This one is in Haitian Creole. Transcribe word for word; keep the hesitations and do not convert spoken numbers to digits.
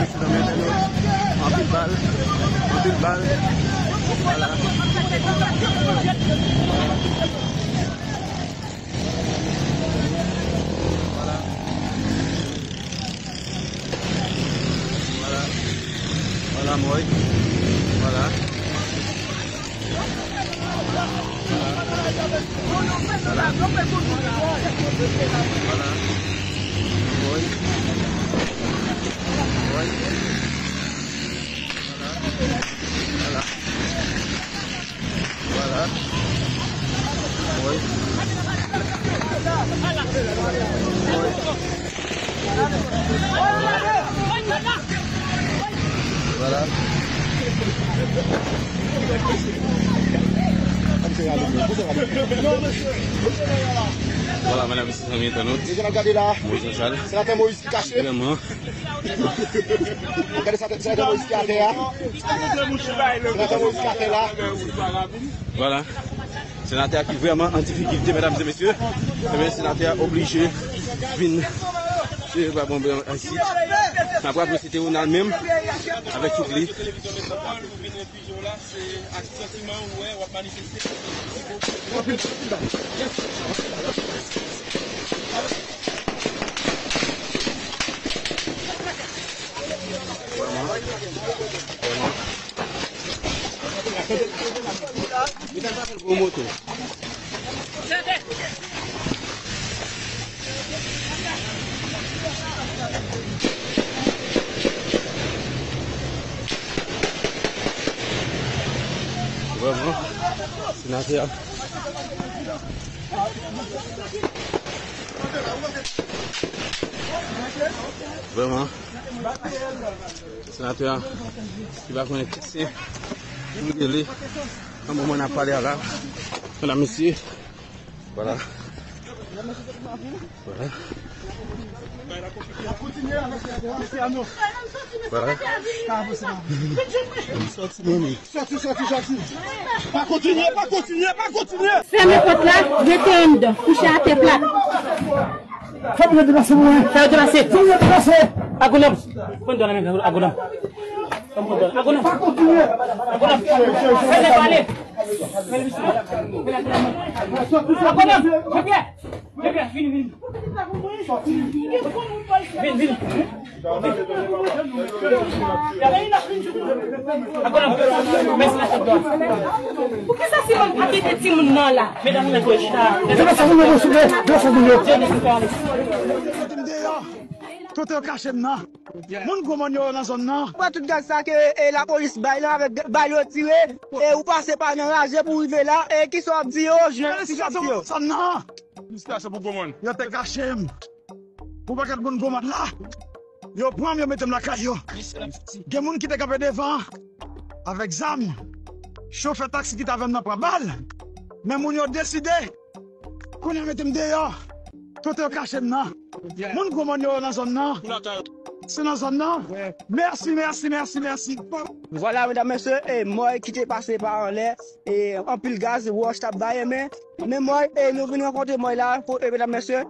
Mèsi zanmi entènot. Anpil bal. Anpil bal. Vwala. Vwala. Vwala. Vwala, mòy. Vwala. Vwala. Vwala. Mòy. Mòy. Vwala. Vwala. Vwala. Wi. Wi. Vwala. Vwala, medam, mesye, zanmi entènot. Moïse Jean Charles. Senatè Moïse ki kache. Vrèman. Gade sa, senatè Moïse ki atè a. Senatè Moïse ki atè la. Vwala. Senatè a ki vrèman an difikilte, medam e mesye. Ebyen, senatè a oblije vin, e, ba bon, ben, isit. N ap raple, se te Ronald menm avèk tout li. Yo la, se ak santiman ou wè, w ap manifeste. Gwo moto. Vrèman, senatè a. Vrèman, senatè a, ki pa konnen ki se pou rele. Nan moman n ap pale a la, medam, mesye, vwala. Vwala. Vwala. Sòti, sòti, sòti. Pa kontinye, pa kontinye, pa kontinye. Fèmen pòt la, rete anndan, kouche atè plat. Fè moun yo deplase pou mwen. Fè yo deplase. Fè moun yo deplase. Agonòm. Pran dwa nan men agonòm. Agonòm. Pa kontinye. Agonòm. Fè nèg pale. Agonòm. Jean-Pierre. Jean-Pierre, vini, vini. Vini, vini. Agonòm. Mèsi, mèsi. Poukisa Simon pa kite timoun nan la? Medam, nou mèt wè chita. Deplase moun yo, souple. Deplase moun yo. Tout yo kache m nan. Moun gwo mòn yo nan zòn nan. Ou wè tout gaz sa ke, e, lapolis bay la avèk bal yo tire, e ou pase pa nan raje pou rive la, e kisa w ap di yo, Jan, kisa w ap di yo? Zòn nan. Felisytasyon pou gwo mòn. Yo te kache m. Pou pakèt moun gwo mòn la. Yo pran m, yo mete m lakay yo. Gen moun ki te kanpe devan avèk zam. Chofè taksi ki t avè m nan pran bal. Men moun yo deside. Kounye a mete m deyò. Kote yo kache m nan. Moun gwo mòn yo nan zòn nan. Se nan zòn nan. Mèsi, mèsi, mèsi, mèsi. Vwala, medam, mesye, e, Mòy ki te pase pa anlè, e, anpil gaz, wòch t ap bay, men, men Mòy, e, nou vin rankontre Mòy la, pou, e, medam, mesye.